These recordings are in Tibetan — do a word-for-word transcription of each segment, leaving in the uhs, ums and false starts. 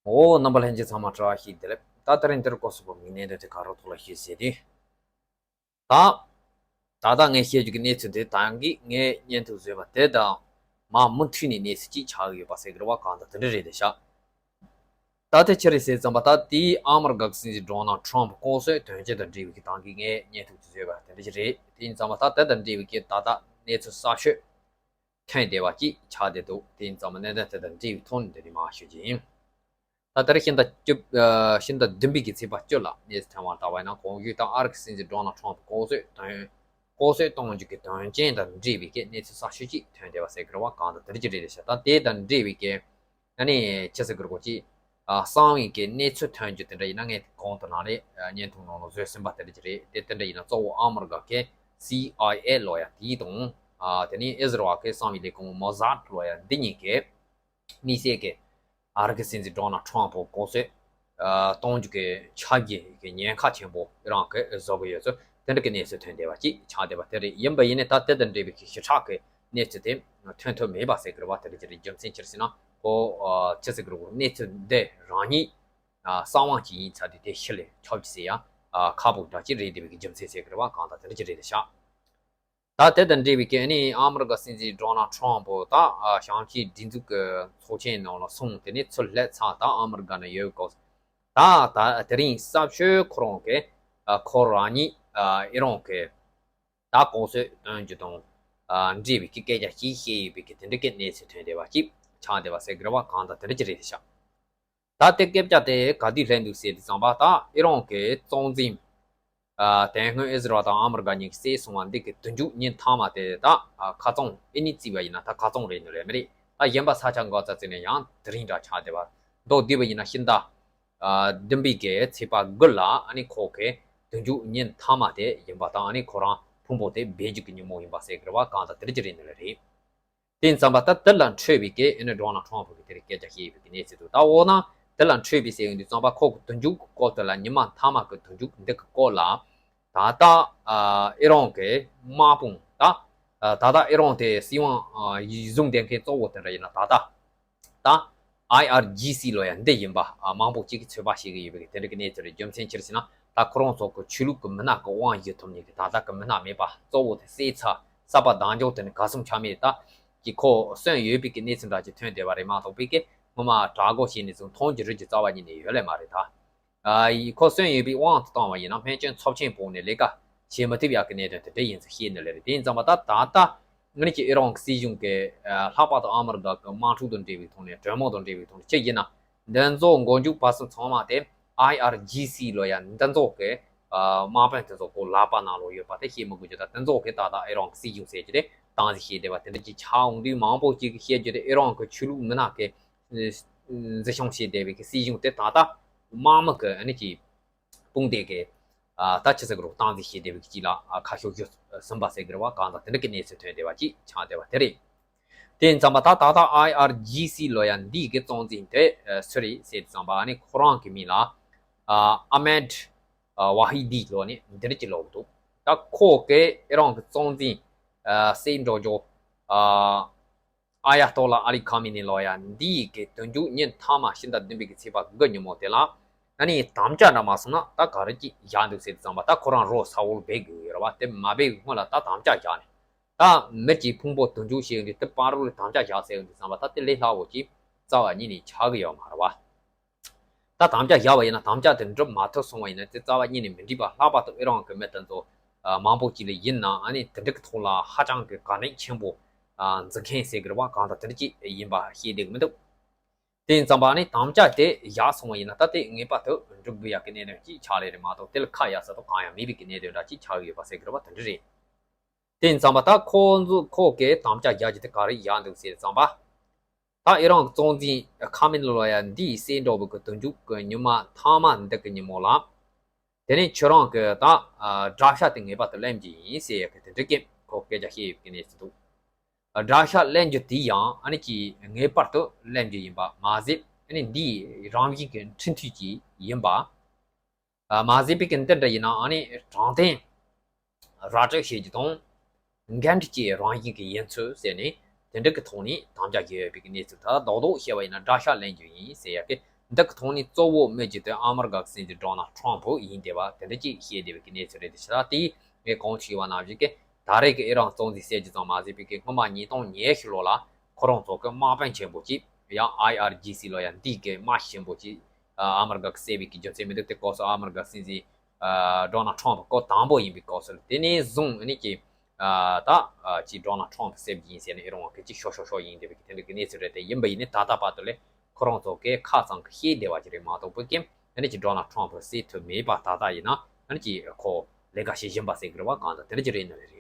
འོ། རྣམ་པ་ལྷན་རྒྱས་ཚང་མ་བཀྲ་ཤིས་བདེ་ལེགས། ད་དེ་རིང་འདིར་སྐོར་སོགས་པ་མིག་ནས་འདོན་དེ་ག་རོ་ཐོག་ལ་ཤེས་ཟེར་དུས། ད། ད་ལྟ་ངས་བཤད་རྒྱུ་གི་གནས་ཚུལ་དེ་ད་གིན་ངས་བརྙན་ཐུང་བཟོས་པ་དེ་དང་། མ་མུ་མཐུད་ནས་གནས་ཚུལ་ཅིག་ཆགས་ཡོད་པ་ཟེར་གི་རེད་བ། གང་ལྟར་དེ་འདྲ་རེད་དེ་ཤག་ད་དེ་ཅི་རེད་ཟེར་ཙམ་པ། ད་དེའི་ཨ་མི་རི་ཀ་གི་སྲིད་འཛིན་ཌོ་ནལ་ཊམ་ཕི་ལྐོག་གསོད་དོན་རྐྱེན་དང་འབྲེལ་བའི་གི་ད་གིན་ངས་བརྙན་ཐུང་ཅིག་བཟོས་པ་དེ་འདྲ་ཅིག་རེད། དེ་ཡིན་ཙམ་པ་ད་དེ་དང་འབྲེལ་བའི་གི་ད་ལྟ་གནས་ཚུལ་གསར་ཤོས་ཐོན་བསྡད་པ་ཅིག་ཆགས་བསྡད་འདུག་དེ་ཡིན་ཙམ་པ་གནད་དོན་དེ་དང་འབྲེལ་བའི་ཐོག་ནས་འདི་ནས་མར་ཞུ་རྒྱུ་ཡིན། ད་ལྟར་ཕྱི་ཟླ་བཅུ། ཨ། ཕྱི་ཟླ་བདུན་པའི་གི་ཚེས་པ་བཅུ་ལ་གནས་ཚུལ་ཐོན་པར་ལྟ་བ་ཡིན་ན། གོང་ཞུས་ལྟར་ཨ་རི་གི་སྲིད་འཛིན་ཌོ་ནལ་ཊམ་ཕི་ལྐོག་གསོད་དོན། ལྐོག་གསོད་གཏོང་རྒྱུ་གི་དོན་རྐྱེན་དང་འབྲེལ་བའི་གི་གནས་ཚུལ་གསར་ཤོས་ཅིག་ཐོན་བསྡད་པ་ཟེར་གི་རེད་བ། གང་ལྟར་དེ་འདྲ་ཅིག་རེད་ཤག་ད་དེ་དང་འབྲེལ་བའི་གི་ཨ་ནི་ཅི་ཟེར་གི་རེད་གོ་ཅིག་ཨ། གསང་བའི་གི་གནས་ཚུལ་ཐོན་རྒྱུ་དེ་འདྲ་ཡིན་ན། ངས་གོང་དུ་ནང་ལས་བརྙན་ཐུང་ནང་ལ་བཟོས་ཟིན་པ་དེ་འདྲ་ཅིག་རེད། དེ་དེ་འདྲ་ཡིན་ན་གཙོ་བོ་ཨ་མི་རི་ཀ་གི་སི་ཨའི་ཨེ་ལོ་ཡ་དེ་དང་། ཨ། དེ་ནས་ཨི་ཟི་རལ་གི་གསང་བའི་ལས་ཁུངས་མོ་སཱད་ལོ་ཡ་འདི་གཉིས་ཀྱིས། དམིགས་བསལ་གྱི་ཨ་རི་གི་སྲིད་འཛིན་ཌོ་ནལ་ཊམ་ཕི་ལྐོག་གསོད། ཨ། གཏོང་རྒྱུ་གི་འཆར་གཞི་གི་ཉེན་ཁ་ཆེན་པོ་ཨི་རན་གྱིས་བཟོ་གི་ཡོད་ཚུལ་དེ་འདྲ་གི་གནས་ཚུལ་ཐོན་བསྡད་པ་ཅིག་ཆགས་བསྡད་པ་དེ་རེད། ཡིན་པ་ཡིན་ནའི་ད་དེ་དང་འབྲེལ་བའི་གི་ཞེ་དྲག་གི་གནས་ཚུལ་དེ་ཐོན་ཐུབ་མེད་པ་ཟེར་གི་རེད་བ། དེ་འདྲ་ཅིག་རེད། རྒྱུ་མཚན་ཅི་རེད་ཟེར་ན། ཁོ། ཨ། ཅི་ཟེར་གི་རེད་གོ་གནས་ཚུལ་འདི་རང་ཉིད། ཨ། གསང་བ་ཅིག་ཡིན་ཚར་དུས་དེ་ཕྱི་ལ་ཁྱབ་རྒྱུ་ཟེར་ཡ། ཨ། ཁག་པོ་འདྲ་ཅིག་རེད་བསྡད་པའི་གི་རྒྱུ་མཚན་ཟེར་གི་རེད་བ། གང་ལྟར་དེ་འདྲ་ཅིག་རེད་ཤག་ད་དེ་དང་འབྲེལ་བའི་གི་ཨ་ནི་ཨ་མི་རི་ཀ་སྲིད་འཛིན་ཌོ་ནལ་ཊམ་ཕི་ད། ཨ། ཞིང་ཆེན་སྒྲིག་འཛུགས་ཀྱི་ཚོགས་ཆེན་ནང་ལ་སོང་། དེ་ནས་ཚུར་སླེབས་ཚར། ད་ཨ་མི་རི་ཀ་ནང་ཡོད་སྐབས། ད་ད་དེ་རིང་གསར་ཤོས་ཁོ་རང་གིས། ཨ། ཁོ་རང་ཉིད། ཨ། ཨི་རན་གྱིས་ད་ལྐོག་གསོད་གཏོང་རྒྱུ་དང་། ཨ། འབྲེལ་བའི་གི་སྐད་ཆ་ཞིག་བཤད་ཡོད་པའི་གི་དེ་འདྲ་གི་གནས་ཚུལ་ཐོན་བསྡད་པ་ཅིག་ཆགས་བསྡད་པ་ཟེར་གི་རེད་བ། གང་ལྟར་དེ་འདྲ་ཅིག་རེད་ཤག་ད་དེ་སྐད་ཆ་དེ་ག་དུས་སླེབས་འདུག་ཟེར་དུས་ཙམ་པ། ད་ཨི་རན་གྱི་གཙོ་འཛིན། ཨ། དེ་སྔོན་ཨི་ཟི་རལ་དང་ཨ་མི་རི་ཀ་གཉིས་ཀྱིས་བསད་སོང་བ་འདི་གི་དུར་འཇུག་མི་ཐ་མ་དེ། ད། ཨ། ཁ་རྩང་ཨི་ནས་བརྩིས་པ་ཡིན་ན་ད་ཁ་རྩང་རེད་ནི་རེད་མི་རེད། ད་གཞན་པ་ས་ཆ་འགའ་ཚ་བརྩིས་ནས་ཡང་དེ་རིང་འདྲ་ཆགས་བསྡད་པ། མདོར་བསྡུས་པ་ཡིན་ན་ཕྱི་ཟླ། ཨ། བདུན་པའི་གི་ཚེས་པ་དགུ་ལ་ཨ་ནི་ཁོ་གི་དུར་འཇུག་མི་ཐ་མ་དེ་ཡིན་པ་དང་། ཨ་ནི་ཁོ་རང་ཕུང་པོ་དེ་སྦས་རྒྱུ་གི་ཉིན་མོ་ཡིན་པ་ཟེར་གི་རེད་བ། གང་ལྟར་དེ་འདྲ་ཅིག་རེད་ནི་རེད། དེ་ཙམ་པ་ད་དེ་ལ་འཕྲོས་པའི་གི་ཨ་ནི་ཌོ་ནལ་ཊམ་ཕི་གིས་དེ་རིང་སྐད་ཆ་བཤད་ཡོད་པའི་གི་གནས་ཚུལ་འདུག་ད་འོ་ན་དེ་ལ་འཕྲོས་པའི་ཟེར་ཡོང་དུས་ཙམ་པ། ཁོ་གི་དུར་འཇུག་གི་སྐོར་དེ་ལ། ཉི་མ་མཐའ་མ་གི་དུར་འཇུག་འདི་གི་སྐོར་ལ། ད་ལྟ། ཨ། ཨི་རན་གྱི་དམག་དཔུང་ད། ཨ། ད་ལྟ་ཨི་རན་དེ་སྲིད་དབང་། ཨ། བཟུང་བསྡད་མཁན་གཙོ་བོ་དེ་འདྲ་ཡིན་ན་ད་ལྟ། ད། ཨའི་ཨར་ཇི་སི་ལོ་ཡ་འདི་ཡིན་པ། ཨ། མང་པོ་ཅིག་གིས་ཚོད་དཔག་བྱེད་ཀྱི་ཡོད་པའི་དེ་འདྲ་གི་གནས་ཚུལ་རེད། རྒྱུ་མཚན་ཅི་རེད་ཟེར་ན། ད་ཁོ་རང་ཚོ་གི་ཆོས་ལུགས་ཀྱི་མི་སྣ་གི་དབང་བཞེས་ཐུབ་མཁན་གྱི་ད་ལྟ་གི་མི་སྣ་མེད་པ། གཙོ་བོ་དེ་བསད་ཚར། གསར་པ་གདན་འཇོག་དེ་ནི་ག་ཟུམ་ཆ་མེད་ད་ཀྱི་ཁོ་གསོན་ཡོད་པའི་གི་གནས་ཚུལ་འདྲ་ཅིག་ཐོན་བསྡད་པ་རེད་མ་གཏོགས། པའི་གི་སྔོན་མ་དྲག་རྒོལ་བྱས་ནས་བཟུང་མཐོང་རྒྱུ་རིག་རྒྱུ་རྩ་བ་ཉིད་ནས་ཡོད་ལེ་མ་རེད་ད། ཨ། ཡི་ཁོ་གསོན་ཡོད་པའི་དབང་དུ་བཏང་བ་ཡིན་ན། སྨན་བཅོས་ཚབས་ཆེན་འབོག་ནས་ལས་ཀ་བྱེད་མི་ཐུབ་ཡག་གི་གནད་དོན་དེ་འདྲ་ཡིན་ཚུལ་བཤད་ནི་ལེ་རེད། དེ་ཡིན་ཙང་མ་ད་ད་ལྟ་ངེད་ཀྱི་ཨི་རན་གྱི་སྲིད་གཞུང་གིས། ཨ། ལྷག་པར་དུ་ཨ་མི་རི་ཀ་གི་དམག་འཁྲུག་དང་འབྲེལ་བའི་ཐོག་ནས། གྲོས་མོལ་དང་འབྲེལ་བའི་ཐོག་ནས་ཅི་ཡིན་ན། འདི་ཚོ་མགོ་མཇུག་བར་གསུམ་ཚང་མ་དེ་ཨའི་ཨར་ཇི་སི་ལོ་ཡ་འདི་ཚོ་གི། ཨ། དམག་དཔོན་དེ་ཚོ་གི་ལག་པ་ནང་ལོགས་ཡོད་པ་དེ་བཤད་མི་དགོས་རྒྱུ་དང་། དེ་ཚོ་གིས་ད་ལྟ་ཨི་རན་གྱི་སྲིད་གཞུང་ཟེར་རྒྱུ་དེ་སྟངས་འཛིན་བྱས་བསྡད་པ་དེ་འདྲ་ཅིག་ཆགས་འོང་དུས། མང་པོ་ཅིག་གིས་བཤད་རྒྱུ་དེ་ཨི་རན་གྱི་ཆོས་ལུགས་མི་སྣ་གིས་འཛིན་སྐྱོང་བྱས་བསྡད་པའི་གི་སྲིད་གཞུང་དེ་ད་ལྟ་དམག་མི་གི་ཨ་ནི་ཅིག་དཔུང་སྡེ་གི། ཨ། ད་ཅི་ཟེར་གི་རེད། སྟངས་འཛིན་བྱས་བསྡད་པའི་གི་ཅིག་ལ། ཨ། ཁ་ཕྱོགས་གཞིར་ཟིན་པ་ཟེར་གི་རེད་བ། གང་ལྟར་དེ་འདྲ་གི་གནས་ཚུལ་ཐོན་བསྡད་པ་ཅིག་ཆགས་བསྡད་པ་དེ་རེད། དེ་ཡིན་ཙང་མ་ད་ད་ལྟ་ཨའི་ཨར་ཇི་སི་ལོ་ཡ་འདིའི་གི་གཙོ་འཛིན་དེ། ཨ། སུ་རེད་ཟེར་དུས་ཙམ་པ། ཨ་ནི་ཁོ་རང་གི་མིང་ལ། ཨ། ཨ་མེད། ཨ། ཝ་ཧི་དི་ལོ་ནི་འདི་འདྲ་ཅིག་ལབ་ཀྱི་འདུག་ད་ཁོ་གིས་ཨི་རན་གྱི་གཙོ་འཛིན། ཨ། བསད་འགྲོ་རྒྱུ། ཨ། ཨ་ཡ་ཏོ་ལ་ཨ་ལི་ཁ་མི་ནི་ལོ་ཡ་འདིའི་གི་དུར་འཇུག་མི་ཐ་མ་ཕྱི་ཟླ་བདུན་པའི་གི་ཚེས་པ་དགུ་ཉིན་མོ་དེ་ལ། ཨ་ནི་དམ་བཅའ་འདྲ་མ་སོང་ན་ད་ག་རེ་ཅིག་བཞག་འདུག་ཟེར་དུས་ཙམ་པ། ད་ཁོ་རང་རོ་ས་བོར་སྦས་དགོས་ཡོད་རེད་བ། དེ་མ་སྦས་སྔོན་ལ་ད་དམ་བཅའ་བཞག་ནས། ད་མི་གཅིག་ཕུང་པོ་དུར་འཇུག་བྱེད་ཡོང་དུས་དེ་བར་རོ་ལ་དམ་བཅའ་བཞག་ཟེར་ཡོང་དུས་ཙམ་པ། ད་དེ་ལས་སླ་བོ་ཅིག་རྩ་བ་ཉིད་ནས་ཆགས་ཀྱི་ཡོད་མ་རེད་བ། ད་དམ་བཅའ་བཞག་པ་ཡིན་ན། དམ་བཅའ་དེ་འགྲུབ་མ་ཐུབ་སོང་བ་ཡིན་ན་དེ་རྩ་བ་ཉིད་ནས་མི་འགྲིག་པ། ལྷག་པར་དུ་ཨི་རན་གྱི་མི་དེ་ཚོ། ཨ། མང་པོ་ཅིག་ལ་ཡིན་ན། ཨ་ནི་དེ་འདྲ་གི་ཐོག་ལ་ཧ་ཅང་གི་དཀའ་ངལ་ཆེན་པོ། ཨ། འཛིན་མཁན་ཟེར་གི་རེད་བ། གང་ལྟར་དེ་འདྲ་ཅིག་ཡིན་པ་ཤེས་བསྡད་ཀྱི་མི་འདུག་དེ་ཡིན་ཙང་མ་ཨ་ནི་དམ་བཅའ་དེ་བཞག་སོང་བ་ཡིན་ན། ད་དེ་ངེས་པར་དུ་འགྲུབ་དགོས་ཡག་གི་གནད་དོན་ཅིག་ཆགས་ལེ་རེད་མ་གཏོགས། དེ་ལ་ཁ་གཡར་ས་དང་གང་ཡང་མེད་པའི་གི་གནད་དོན་འདྲ་ཅིག་ཆགས་ཡོད་པ་ཟེར་གི་རེད་བ། དེ་འདྲ་རེད། དེ་ཡིན་ཙང་མ་ད་ཁོ་ཚོ། ཁོ་གིས་དམ་བཅའ་བཞག་རྒྱུ་དེ་ག་རེ་བཞག་འདུག་ཟེར་ཙམ་པ། ད་ཨི་རན་གྱི་གཙོ་འཛིན་ཁ་མི་ནི་ལོ་ཡ་འདིས་བསད་འགྲོ་བའི་གི་དུར་འཇུག་གི་ཉི་མ་མཐའ་མ་འདི་གི་ཉིན་མོ་ལ། དེ་ནས་ཁྱོད་རང་གི་ད། ཨ། དགྲ་ཤ་དེ་ངེས་པར་དུ་ལེན་རྒྱུ་ཡིན་ཟེར་ཡ་གི་དེ་འདྲ་གི་ཁོ་སྐད་ཆ་བཤད་ཡོད་པའི་གནས་ཚུལ་འདུག་ཨ། དགྲ་ཤ་ལེན་རྒྱུ་དེ་ཡང་ཨ་ནི་ཅིག་ངེས་པར་དུ་ལེན་རྒྱུ་ཡིན་པ་མ་ཟད། ཨ་ནི་འདི་རང་བཞིན་གྱི་འཕྲིན་ཐུང་ཅིག་ཡིན་པ། ཨ། མ་ཟད་པའི་གི་འདི་འདྲ་ཡིན་ན། ཨ་ནི་དྲང་བདེན་ར་སྤྲོད་བྱེད་རྒྱུ་དང་། འགན་འཁྲི་བཅས་རང་བཞིན་གྱི་ཡིན་ཚུལ་ཟེར་ནས་དེ་འདྲ་གི་ཐོག་ནས་དམ་བཅའ་བཞག་ཡོད་པའི་གི་གནས་ཚུལ། ད་རྡོག་རྡོག་བཤད་པ་ཡིན་ན་དགྲ་ཤ་ལེན་རྒྱུ་ཡིན་ཟེར་ཡ་གི་ འདི་གི་ཐོག་ནས་གཙོ་བོ་སྨོས་ཀྱི་དེ་ཨ་མི་རི་ཀ་གི་སྲིད་འཛིན་ཌོ་ནལ་ཊམ་ཕུ་ཡིན་བསྡད་པ་དེ་འདྲ་ཅིག་བཤད་བསྡད་པའི་གི་གནས་ཚུལ་རེད། དེ་ཕྱི་ད་དེ་ངས་གོང་དུ་ཞུས་པ་ནང་བཞིན་གི་ད་རེས་ཀྱི་ཨི་རན་གཙོ་འཛིན་སྲིད་ཀྱི་ཙམ་མ་ཟད་པའི་གི་སྔོན་མ་ཉིས་སྟོང་ཉི་ཤུ་ལོ་ལ་ཁོ་རང་ཚོ་གི་དམག་དཔོན་ཆེན་པོ་ཅིག་ཡང་ཨའི་ཨར་ཇི་སི་ལོ་ཡ་འདི་གི་དམག་ཆེན་པོ་ཅིག་ཨ་མི་རི་ཀ་གི་བསད་པའི་གི་རྒྱུ་མཚན་མི་འདུག་དེ་སྐབས་སུ་ཨ་མི་རི་ཀ་སྲིད་འཛིན་ཨ་ཌོ་ནལ་ཊམ་ཕུ་སྐབས་དང་པོ་ཡིན་པའི་སྐབས་སུ་དེ་ནས་བཟུང་ཨ་ནི་ཀྱི་ཨ་ད་ཨ་ཅི་ཌོ་ནལ་ཊམ་ཕུ་བསད་ཡིན་ཟེར་ནས་ཨི་རན་གི་ཅིག་ཤོ་ཤོ་ཤོ་ཡིན་བསྡད་པའི་གི་དེ་འདྲ་གི་གནས་ཚུལ་རེད། དེ་ཡིན་པ་ཡིན་ནའི་ད་ལྟ་བར་དུ་ལས་ཁོ་རང་ཚོ་གི་ཁ་ཚང་གི་བཤད་བསྡད་པ་ཅིག་རེད་མ་གཏོགས་བོད་ཀྱི་ཨ་ནི་ཅི་ཌོ་ནལ་ཊམ་ཕུ་བསད་ཐུབ་མེད་པ་ད་ལྟ་ཡིན་ན་ཨ་ནི་ཅི་ཁོ་ལས་ཀ་བྱེད་བཞིན་པ་ཟེར་གི་རེད་བ། གང་ལྟར་དེ་འདྲ་ཅིག་རེད་ནི་རེད།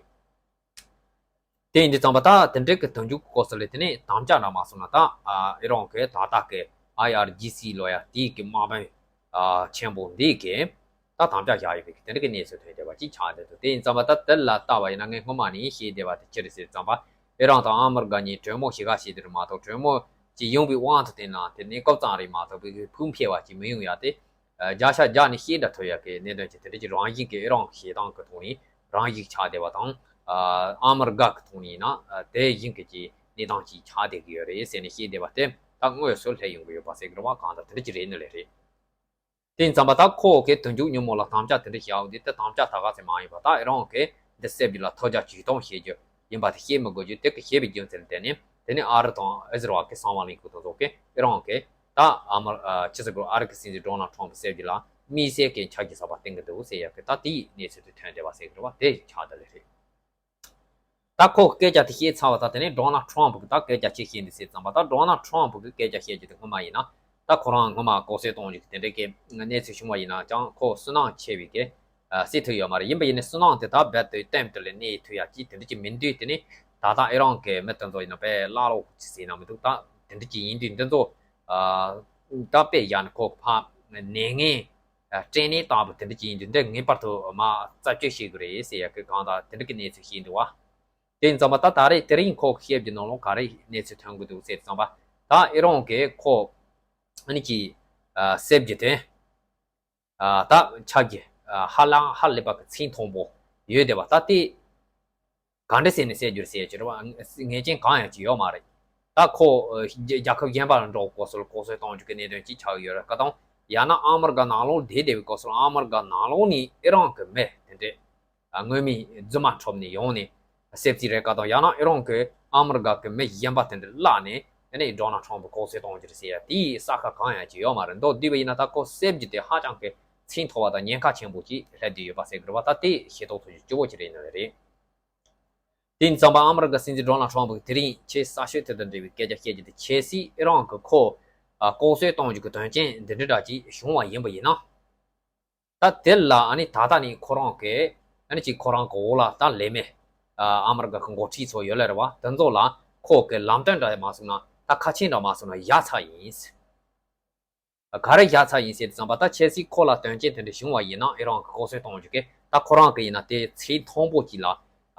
དེ་ཡིན་དུས་ཙམ་པ་ད་དེ་འདྲའི་གི་དུས་འཇུག་གི་སྐོར་སུ་ལས་དེ་ནས་དམ་བཅའ་འདྲ་མ་སོང་ན་ད་ཨ་ཨི་རན་གི་ད་ལྟ་གི་ཨའི་ཨར་ཇི་སི་ལོ་ཡ་དེའི་གི་དམག་དཔོན་ཨ་ཆེན་པོ་འདི་གི་ད་དམ་བཅའ་བཞག་ཡོད་པའི་གི་དེ་འདྲ་གི་གནས་ཚུལ་ཐོན་བསྡད་པ་ཅིག་ཆགས་བསྡད་འདུག་དེ་ཡིན་ཙམ་པ་ད་དེ་ལ་ལྟ་བ་ཡིན་ན་ངས་སྔོན་མ་ནས་བཤད་བསྡད་པ་དེ་ཅི་རེད་ཟེར་ཙམ་པ་ཨི་རན་དང་ཨ་མི་རི་ཀ་གཉིས་གྲོས་མོལ་བྱེད་ག་བྱེད་དེ་རེད་མ་གཏོགས་གྲོས་མོལ་ཅིག་ཡོང་བའི་དབང་དུ་བཏང་ན་དེ་གནས་སྐབས་ཙམ་རེད་མ་གཏོགས་པའི་གི་ཕུགས་འཕེར་བ་ཅིག་མི་ཡོང་ཡ་དེ། ཨ་བརྒྱ་ཆ་བརྒྱ་ནས་ཤེས་འདྲ་ཐུབ་ཡ་གི་གནད་དོན་གྱི་དེ་འདྲ་ཅིག་རང་བཞིན་གྱི་ཨི་རན་གྱི་བྱེད་སྟངས་ཀྱི་ཐོག་ནས་རང་བཞིན་ཆགས་བསྡད་པ་དང་། ཨ་ཨ་མི་རི་ཀ་གི་ཐོག་ནས་ཡིན་ན་ཨ་དེ་བཞིན་གྱི་ཅིག་གནས་སྟངས་ཅིག་ཆགས་བསྡད་ཀྱི་ཡོད་རེད་ཟེར་ནས་ཤེས་བསྡད་པ་དེ་ད་དངོས་སུ་སླེབས་ཡོང་གི་ཡོད་པ་ཟེར་གི་རེད་བ། གང་ལྟར་དེ་འདྲ་ཅིག་རེད་ནི་ལས་རེད། དེ་ཡིན་ཙམ་པ་ད་ཁོ་གི་དུས་འཇུག་ཉིན་མོ་ལ་དམ་བཅའ་དེ་འདྲ་བཞག་འོང་དུས་དེ་དམ་བཅའ་ད་ག་ཚད་མ་ཡིན་པ་ད་ཨི་རན་གྱི་འདི་སེབ་ཀྱི་ལ་ཐོ་རྒྱ་ཇུས་གཏོང་བྱེད་རྒྱུ་ཡིན་པ་དེ་ཤེས་མི་དགོས་རྒྱུ་དེ་གི་ཤེས་པའི་རྒྱུ་མཚན་ལ་བརྟེན་ནས་དེ་ནས་ཨ་རི་དང་ཨི་ཟི་རལ་གྱི་གསང་བ་ལེན་ཁུལ་དེ་ཚོ་གི་ཨི་རན་གྱི་ད་ཨ་མ་ཨ་ཅི་ཟེར་དགོས་ཨ་རི་གི་སྲིད་འཛིན་ཌོ་ནལ་ཊམ་ཕུ་སེབ་ཀྱི་ལ་དམིགས་བསལ་གྱི་ཆ་རྒྱུས་གསར་པ་བསྟན་གི་འདུག་ཟེར་ཡ་གི་ད་དེའི་གནས་ཚུལ་དེ་ཐོན་བསྡད་པ་ཟེར་གི་རེད་བ། དེ་ཆགས་བསྡད་ལེ་རེད། ད་ཁོ་སྐད་ཆ་དེ་བཤད་ཚར་བ་ད་དེ་ནས་ཌོ་ནལ་ཊམ་ཕུ་གི་ད་སྐད་ཆ་ཅིག་བཤད་འདུག་ཟེར་ཙམ་པ་ད་ཌོ་ནལ་ཊམ་ཕུ་གི་སྐད་ཆ་བཤད་རྒྱུ་དེ་སྔོན་མ་ཡིན་ན་ད་ཁོ་རང་སྔོན་མ་ལྐོག་གསོད་གཏོང་རྒྱུ་གི་དེ་འདྲའི་གི་གནས་ཚུལ་བྱུང་བ་ཡིན་ན་ཀྱང་ཁོ་སུན་སྣང་ཆེ་བའི་གི་སྲིད་ཐུབ་ཡོད་མ་རེད། ཡིན་པ་ཡིན་ནའི་སུན་སྣང་དེ་ད་རྦད་དེ་གཏན་དུ་ལས་གནས་ཐུབ་ཡ་ཅིག་དེ་འདྲ་ཅིག་མི་འདུག་དེ་ནས་ད་ལྟ་ཨི་རན་གི་མི་དེ་ཚོ་ཡིན་ན་དཔེ་བླ་ལོག་ཅིག་ཟེར་ན་མི་འདུག་ད་དེ་འདྲ་ཅིག་ཡིན་དུས་འདི་ཚོ་ད་དཔེ་ཡ་ནི་ཁོ་ཕ་ནས་ངས། སྐྲན་ནད་ལྟ་བུ་དེ་འདྲ་ཅིག་ཡིན་དུས་འདི་ངེས་པར་དུ་མ་རྩད་གཅོད་བྱེད་དགོས་རེད་ཟེར་ཡ་གི་གང་ལྟར་དེ་འདྲ་གི་གནས་ཚུལ་ཤེས་འདུག་བ། དེ་ཡིན་ཙང་མ་ད་ད་རེས་དེ་རིང་ཁོ་གི་བཤད་རྒྱུ་ནང་ལོགས་ག་རེ་གནས་ཚུལ་ཐོན་གི་འདུག་ཟེར་ཙང་པ་ད་ཨི་རན་གི་ཁོ་ཨ་ནི་ཅི་སེབ་ཀྱི་དེ་ད་ཆབ་ཀྱི་ཧ་ལམ་ཧ་ལས་པ་གི་ཚད་མཐོན་པོ་ཡོད་བསྡད་པ་ད་དེ། ག་འདྲ་ཟེར་ནས་བཤད་རྒྱུ་རེད་ཟེར་གྱི་རེད་བ། ངེས་ཅན་གང་ཡང་ཅིག་ཡོད་མ་རེད། ད་ཁོ་རྒྱལ་ཁབ་གཞན་པ་ལ་འགྲོ་དགོས་སོགས་ལ་ལྐོག་གསོད་གཏོང་རྒྱུ་གི་གནད་དོན་ཅིག་ཆགས་ཡོད་རེད་ཀ་དང་། ཡང་ན་ཨ་མི་རི་ཀ་ནང་ལོགས་བསྡད་བསྡད་པའི་སྐབས་སུ་ཨ་མི་རི་ཀ་ནང་ལོགས་ནས་ཨི་རན་གི་མི་དེ་འདྲས་དངོས་མིང་རྫུན་མ་འཁྲབ་ནས་ཡོང་ནས་སེབ་རྩིས་རེད་ཀ་དང་། ཡང་ན་ཨི་རན་གི་ཨ་མི་རི་ཀ་གི་མི་གཞན་པ་དེ་འདྲས་བརླག་ནས་ཨ་ནི་ཌོ་ནལ་ཊམ་ཕུ་ལྐོག་གསོད་གཏོང་རྒྱུ་རེད་ཟེར་ཡ་དེའི་ས་ཁ་གང་ཡང་ཅིག་ཡོད་མ་རེད། མདོར་བསྡུས་པ་ཡིན་ན་ད་ཁོ་སེབ་རྒྱུ་དེ་ཧ་ཅང་གི་ཚད་མཐོ་བ་དང་ཉེན་ཁ་ཆེན་པོ་ཅིག་སླེབས་བསྡད་ཡོད་པ་ཟེར་གི་རེད་བ། ད་དེ་ཤེས་རྟོགས་ཐུབ་རྒྱུ་གཙོ་བོ་ཅིག་རེད་ནི་རེད། དེ་ཡིན་ཙང་པ་ཨ་མི་རི་ཀ་སྲིད་འཛིན་ཌོ་ནལ་ཊམ་ཕུ་གིས་དེ་རིང་ཁྱེད་གསར་ཤོག་དེ་དང་འབྲེལ་བའི་སྐད་ཆ་བཤད་རྒྱུ་དེ་ཆབ་སྲིད་ཨི་རན་གྱིས་ཁོ་ལྐོག་གསོད་གཏོང་རྒྱུ་གི་དོན་རྐྱེན་འདི་འདྲ་འདྲ་ཅིག་བྱུང་བ་ཡིན་པ་ཡིན་ན། ད་དེ་ལ་ཨ་ནི་ད་ལྟ་ནི་ཁོ་རང་གི་ཨ་ནི་ཅིག་ཁོ་རང་གི་འོག་ལ་ད་ལས་མེད་ཨ་མི་རི་ཀ་གི་འགོ་ཁྲིད་ཚོ་ཡོད་ལེ་རེད་བ། དེ་ཚོ་ལ་ཁོ་གི་ལམ་སྟོན་འདྲ་མ་སོང་ན་ད་ཁ་ཆེམས་འདྲ་མ་སོང་ན་བཞག་ཚར་ཡིན། ག་རེ་བཞག་ཚར་ཡིན་ཟེར་དུས་ཙམ་པ་ད་ཆབ་སྲིད་ཁོ་ལ་དོན་རྐྱེན་དེ་འདྲ་བྱུང་བ་ཡིན་ན་ཨི་རན་གྱིས་ལྐོག་གསོད་གཏོང་རྒྱུ་གི་ད་ཁོ་རང་གི་ཡིན་ན་དེ་ཚད་མཐོན་པོ་ཅིག་ལ་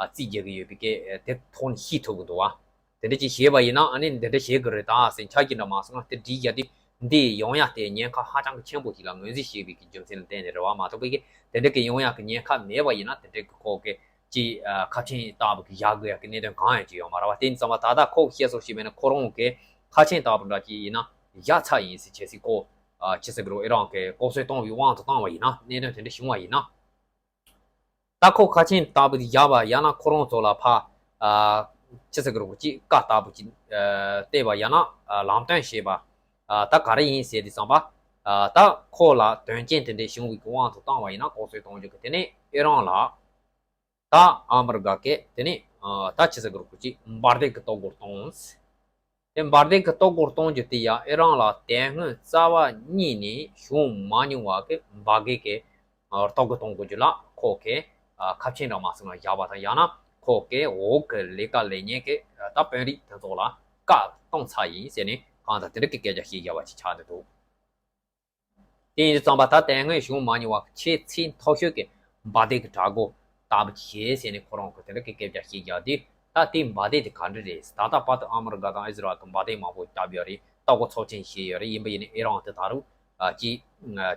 རྩིས་རྒྱག་གི་ཡོད་པའི་སྐད་དེ་ཐོག་ནས་ཤེས་ཐུབ་གི་འདུག་བ། དེ་འདྲ་ཅིག་བྱས་པ་ཡིན་ན་ཨ་ནི་འདི་འདྲ་བྱེད་གི་རེད་ད་ཟེར་འཆར་གཞི་འདྲ་མ་སོང་ན་དེ་སྒྲིག་རྒྱག་དུས་འདི་ཡོང་ཡ་དེ་ཉེན་ཁ་ཧ་ཅང་གི་ཆེན་པོ་ཞིག་ལ་ངོས་འཛིན་བྱས་པའི་གི་རྒྱུ་མཚན་ལ་བརྟེན་ནས་རེད་བ། མ་གཏོགས་པའི་གི་དེ་འདྲ་གི་ཡོང་ཡ་གི་ཉེན་ཁ་མེད་པ་ཡིན་ན་དེ་འདྲ་གི་ཁོ་གི་ཅིག་ཨ་ཁ་ཆེམས་ལྟ་བུ་གི་བཞག་དགོས་ཡ་གི་གནད་དོན་གང་ཡང་ཅིག་ཡོད་མ་རེད་བ། དེ་ཡིན་ཙང་བ་ད་ལྟ་ཁོ་གི་བཤད་སྲོལ་ཞིག་མེད་ན་ཁོ་རང་གི་ཁ་ཆེམས་ལྟ་བུ་འདྲ་ཅིག་ཡིན་ན་བཞག་ཚར་ཡིན་ཟེར་བྱས་སྲིད་ཁོ་ཨ་ཅི་ཟེར་གི་རོ་ཨི་རན་གི་ལྐོག་གསོད་གཏོང་བའི་དབང་དུ་བཏང་བ་ཡིན་ན་གནད་དོན་དེ་འདྲ་བྱུང་བ་ཡིན་ན། ད་ཁོ་ཁ་ཆེམས་ལྟ་བུ་དེ་བཞག་པ་ཡང་ན་ཁོ་རང་ཚོ་ལ་ཕ་ཨ་ཅི་ཟེར་གི་རོ་ཅིག་བཀའ་ལྟ་བུ་ཅིག་ཨ་གཏད་པ་ཡང་ན་ཨ་ལམ་སྟོན་བྱས་པ་ཨ་ད་ག་རེ་ཡིན་ཟེར་དུས་ཙམ་པ་ཨ་ད་ཁོ་ལ་དོན་རྐྱེན་དེ་འདྲ་བྱུང་བའི་གི་དབང་དུ་བཏང་བ་ཡིན་ན་ལྐོག་གསོད་གཏོང་རྒྱུ་གི་དེ་ནས་ཨི་རན་ལ། ད་ཨ་མི་རི་ཀ་གིས་དེ་ནས་ཨ་ད་ཅི་ཟེར་གི་རོ་ཅིག་འབར་མདེལ་གྱི་གཏོར་རྒོལ་གཏོང་། དེ་འབར་མདེལ་གྱི་གཏོར་རྒོལ་གཏོང་རྒྱུ་དེ་ཡང་ཨི་རན་ལ་དེ་སྔོན་རྩ་བ་ཉིད་ནས་བྱུང་མ་མྱོང་བ་གི་འབར་མདེལ་གྱི་ཨ་གཏོར་རྒོལ་གཏོང་དགོས་རྒྱུ་ལ་ཁོ་གིས་ཨ་ཁ་ཆེམས་འདྲ་མ་སོང་ན་བཞག་པ་དང་ཡང་ན་ཁོ་གིས་འོག་གི་ལས་ཀ་ལས་མཁན་གྱི་ཨ་ད་དཔོན་རིགས་དེ་ཚོ་ལ་བཀའ་གཏོང་ཚར་ཡིན་ཟེར་ནས་གང་ལྟར་དེ་འདྲ་གི་སྐད་ཆ་བཤད་བཞག་པ་ཅིག་ཆགས་བསྡད་འདུག་དེ་ཡིན་དུས་ཙམ་པ་ད་དེ་སྔོན་བྱུང་མ་མྱོང་བ་ཆེས་ཚད་མཐོ་ཤོས་ཀྱི་འབར་མདེལ་གྱི་དྲག་རྒོལ་ལྟ་བུ་བྱས་ཟེར་ནས་ཁོ་རང་གིས་དེ་འདྲ་གི་སྐད་ཆ་བཤད་རྒྱག་དུས་ད་དེ་འབར་མདེལ་དེ་ག་འདྲ་རེད། ད་ལྟ་བར་དུ་ཨ་མི་རི་ཀ་དང་ཨི་ཟི་རལ་གྱིས་འབར་མདེལ་མང་པོ་བཏབ་ཡོད་རེད། ལྟ་སྐོར་ཚོགས་ཆེན་བྱས་ཡོད་རེད། ཡིན་པ་ཡིན་ནའི་ཨི་རན་དེ་ད་རུང་ཅིག་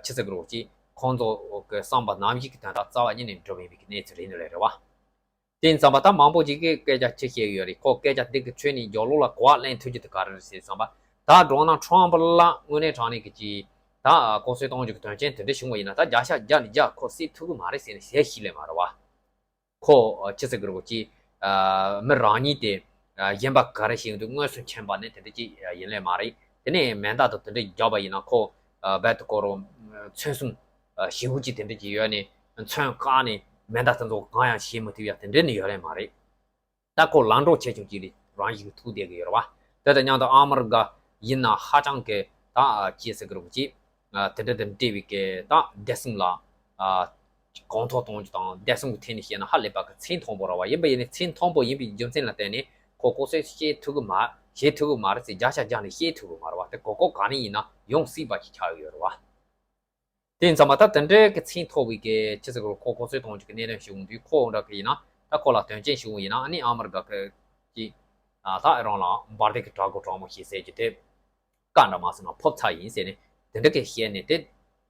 ཆི་ཟེར་གི་རོ་ཅིག་ཁོང་ཚོ་གི་བསམ་པ་ནང་བཞིན་གྱི་དོན་དག་རྩ་བ་ཉིད་ནས་འགྲུབ་མེད་པའི་གནས་ཚུལ་རེད་ནི་ལས་རེད་བ། དེ་ཡིན་ཙམ་པ་ད་མང་པོ་ཅིག་གིས་སྐད་ཆ་ཅི་བཤད་ཡོད་རེད། ཁོ་སྐད་ཆ་འདི་གི་ཁྲོད་ནས་རྒྱབ་ལོགས་ལ་གོ་བ་ལེན་ཐུབ་རྒྱུ་དེ་ག་རེ་རེད་ཟེར་ཙམ་པ་ ད་ཌོ་ནལ་ཊམ་ཕ་ལ་དངོས་གནས་དྲང་གནས་ཀྱི་ཅིག་ད་ལྐོག་གསོད་གཏོང་རྒྱུ་གི་དོན་རྐྱེན་དེ་འདྲ་བྱུང་བ་ཡིན་ན། ད་བརྒྱ་ཆ་བརྒྱ་ནས་བརྒྱ་ཁོ་བསད་ཐུབ་ཀྱི་མ་རེད་ཟེར་ནས་ཟེར་ཤེས་ལེ་མ་རེད་བ། ཁོ་ཅི་ཟེར་གི་རེད་གོ། ཅིག་མི་རང་ཉིད་དེ་གཞན་པ་ག་རེ་བྱེད་ཡོང་དུས་དངོས་སུ་མཁྱེན་པ་ནི་དེ་འདྲ་ཅིག་ཡིན་ལེ་མ་རེད། དེ་ནས་མེ་མདའ་དང་དེ་འདྲ་བརྒྱབ་པ་ཡིན་ན་ཁོ་རྦད་དེ་ཁོ་རང་མཚོན་སྲུང་ཞེ་པོ་ཅིག་དེ་འདྲ་ཅིག་ཡོད་ནས། མཚོན་བཀག་ནས་མེ་མདའ་དེ་ཚོ་གང་ཡང་བྱེད་མི་ཐུབ་ཡ་དེ་འདྲ་ནི་ཡོད་ལེ་མ་རེད། ད་ཁོ་ལམ་འགྲོ་ཆེ་ཆུང་གཅིག་ལ་རང་ཤི་གི་ཐུག་བསྡད་ཀྱི་ཡོད་རེད་བ། དེ་དང་མཉམ་དུ་ཨ་མི་རི་ཀ་ཡིན་ན་ཧ་ཅང་གི་ད་ཅི་ཟེར་གི་རེད་གོ། ཅིག་དེ་འདྲ་དང་འབྲེལ་བའི་གི་ད་བདེ་སྲུང་ལ་གོང་མཐོར་གཏོང་རྒྱུ་དང་བདེ་སྲུང་གི་ཐད་ནས་བཤད་ན་ཧ་ལས་པ་གི་ཚད་མཐོན་པོ་རེད་བ། ཡིན་པ་ཡིན་ནའི་ཚད་མཐོན་པོ་ཡིན་པའི་རྒྱུ་མཚན་ལ་བརྟེན་ནས་ཁོ་ལྐོག་གསོད་བྱེད་ཐུབ་གི་མ་བྱེད་ཐུབ་གི་མ་རེད་ཟེར་བརྒྱ་ཆ་བརྒྱ་ནས་བཤད་ཐུབ་གི་མ་རེད་བ། དེ་གོ་སྐབས་ག་ནས་ཡིན་ན་ཡོང་སྲིད་པ་ཞིག་ཆགས་ཡོད་རེད་བ། དེ་ཡིན་ཙང་མ་ད་དེ་འདྲའི་གི་ཚད་མཐོ་བའི་གི་ཅི་ཟེར་གི་རེད། ཁོ་ལྐོག་གསོད་གཏོང་རྒྱུ་གི་གནད་དོན་ཞིག་ཡོང་དུས་ཁོ་འདྲ་གི་ཡིན་ན། ད་ཁོ་ལ་དོན་རྐྱེན་ཞིག་ཡོང་ཡིན་ན། ཨ་ནི་ཨ་མི་རི་ཀ་གི་ཅིག་ད་ཨི་རན་ལ་འབར་མདེལ་གི་དྲག་རྒོལ་དྲག་མོ་ཞིག་ཟེར་རྒྱུ་དེ་བཀའ་འདྲ་མ་སོང་ན་ཕོབ་ཚར་ཡིན་ཟེར་ནས་དེ་འདྲ་གི་བཤད་ནས། དེ་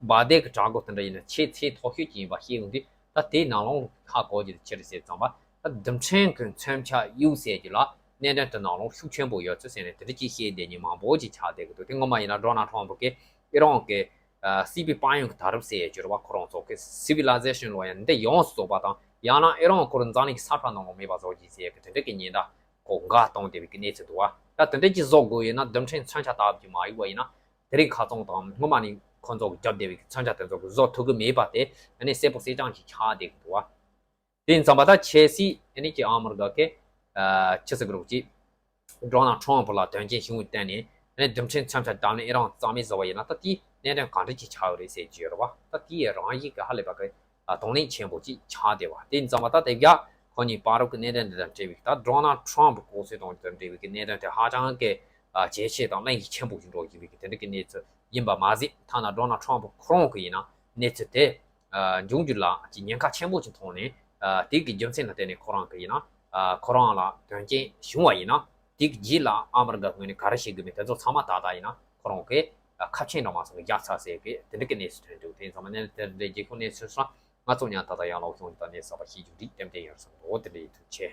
འབར་མདེལ་གི་དྲག་རྒོལ་དེ་འདྲ་ཡིན་ན་ཆེས་ཚད་མཐོ་ཤོས་ཅིག་ཡིན་པ་བཤད་ཡོང་དུས། ད་དེའི་ནང་ལོགས་ཧ་གོ་རྒྱུ་དེ་ཅི་རེད་ཟེར་ཙང་པ། ད་རྡུལ་ཕྲན་གྱི་མཚོན་ཆ་གཡུག་ཟེར་རྒྱུ་ལ་གནད་དོན་དེ་ནང་ལོགས་ཤུགས་ཆེན་པོ་ཡོད་ཚུལ་ཟེར་ནས་དེ་འདྲ་ཅིག་བཤད་བསྡད་མཁན་མང་པོ་ཅིག་ཆགས་བསྡད་ཀྱི་འདུག་དེ་སྔོན་མ་ཡིན་ན་ཌོ་ནལ་ཊམ་ཕ་གིས་ཨི་རན་གྱི་ཨ་སྲིད་པའི་དཔལ་ཡོན་གྱི་ད་རུབ་ཟེར་རྒྱུ་རེད་བ། ཁོ་རང་ཚོ་གི་སི་ཝི་ལའི་ཟེ་ཤན་ལབ་ཡ་འདི་ཡོངས་སུ་རྫོགས་པ་དང་། ཡང་ན་ཨི་རན་ཁོ་རང་འཛམ་གླིང་གི་ས་ཁྲ་ནང་ལོགས་མེད་པ་བཟོ་རྒྱུ་ཟེར་གི་དེ་འདྲ་གི་ཉེན་བརྡ་ཁོ་འགའ་གཏོང་བསྡད་པའི་གི་གནས་ཚུལ་འདུག་བ། ད་དེ་འདྲ་ཅིག་བཟོ་དགོས་ཡིན་ན་རྡུལ་ཕྲན་མཚོན་ཆ་ལྟ་བུ་ཅིག་མ་གཡུགས་པ་ཡིན་ན། དེ་རིང་ཁ་སང་དང་སྔོན་མ་ནས་ཁོ་ཚོ་གི་བརྒྱབ་བསྡད་པའི་གི་མཚོན་ཆ་དེ་ཚོ་གི་བཟོ་ཐུབ་གི་མེད་པ་དེ་ཨ་ནི་གསལ་པོ་གསལ་རྐྱང་ཅིག་ཆགས་བསྡད་གི་འདུག་བ། དེ་ཡིན་ཙང་པ་ད་ཆབ་སྲིད་ཨ་ནི་ཅིག་ཨ་མི་རི་ཀ་གི་ཨ་ཅི་ཟེར་གི་རེད་གོ། ཅིག་ཌོ་ནལ་ཊམ་ཕ་ལ་དོན་རྐྱེན་བྱུང་བའི་སྟེང་ནས་ཨ་ནི་རྡུལ་ཕྲན་མཚོན་ཆ་བརྒྱབ་ནས་ཨི་རན་རྩ་མེད་བཟོ་བ་ཡིན་ན། ད་དེའི་གནད་དོན་ག་འདྲ་ཅིག་ཆགས་ཡོད་རེད་ཟེར་གྱི་ཡོད་རེད་བ། ད་དེའི་རང་བཞིན་གྱི་ཧ་ལས་པ་གི་ཨ་དོགས་གནད་ཆེན་པོ་ཅིག་ཆགས་བསྡད་བ། དེ་ཡིན་ཙང་པ་ད་དེ་བརྒྱ་ཁོ་གཉིས་བར་དུ་གི་གནད་དོན་འདི་དང་འབྲེལ་བའི་ད་ཌོ་ནལ་ཊམ་ཕ་ལྐོག་གསོད་གཏོང་རྒྱུ་དང་འབྲེལ་བའི་གི་གནད་དོན་དེ་ཧ་ཅང་གི་ཨ་ཇེ་ཆེ་དང་གླེང་གཞི་ཆེན་པོ་ཞིག་འགྲོ་བཞིན་པའི་གི་དེ་འདྲ་གི་གནས་ཚུལ་ཡིན་པ་མ་ཟད། ཐ་ན་ཌོ་ནལ་ཊམ་ཕ་ཁོ་རང་གི་ཡིན་ན་གནས་ཚུལ་དེ་ཨ་འབྱུང་འགྱུར་ལ་ཅིག་ཉེན་ཁ་ཆེན་པོ་ཅིག་མཐོང་ནས། ཨ་དེ་གི་རྒྱུ་མཚན་ལ་བརྟེན་ནས་ཁོ་རང་གི་ཡིན་ན་ཨ་ཁོ་རང་ལ་དོན་རྐྱེན་བྱུང་བ་ཡིན་ན། དེ་གི་རྗེས་ལ་ཨ་མི་རི་ཀ་ངོས་ནས་ག་རེ་བྱེད་དགོས་མིན་དེ་ཚོ་ཚང་མ་ད་ལྟ་ཡིན་ན་ཁོ་རང་གི་ཨ་ཁ་ཆེམས་འདྲ་མ་སོང་གི་རྒྱག་ཚར་ཟེར་གི་དེ་འདྲ་གི་གནས་ཚུལ་ཐོན་འདུག་དེ་ཡིན་ཙང་མ་གནས་དེ་འདྲའི་རྗེས་ཁོ་གནས་ཚུལ་སོང་ང་ཚོ་ཉག་ད་ལྟ་ཡང་ལོག་བྱུང་ད་གནས་ཚུལ་པ་ཤེས་རྒྱུ་འདི་ཏན་ཏན་ཡོད་བསམ་འདུག་དེ་འདྲ་ཡིན་ཐུགས་ཆེ།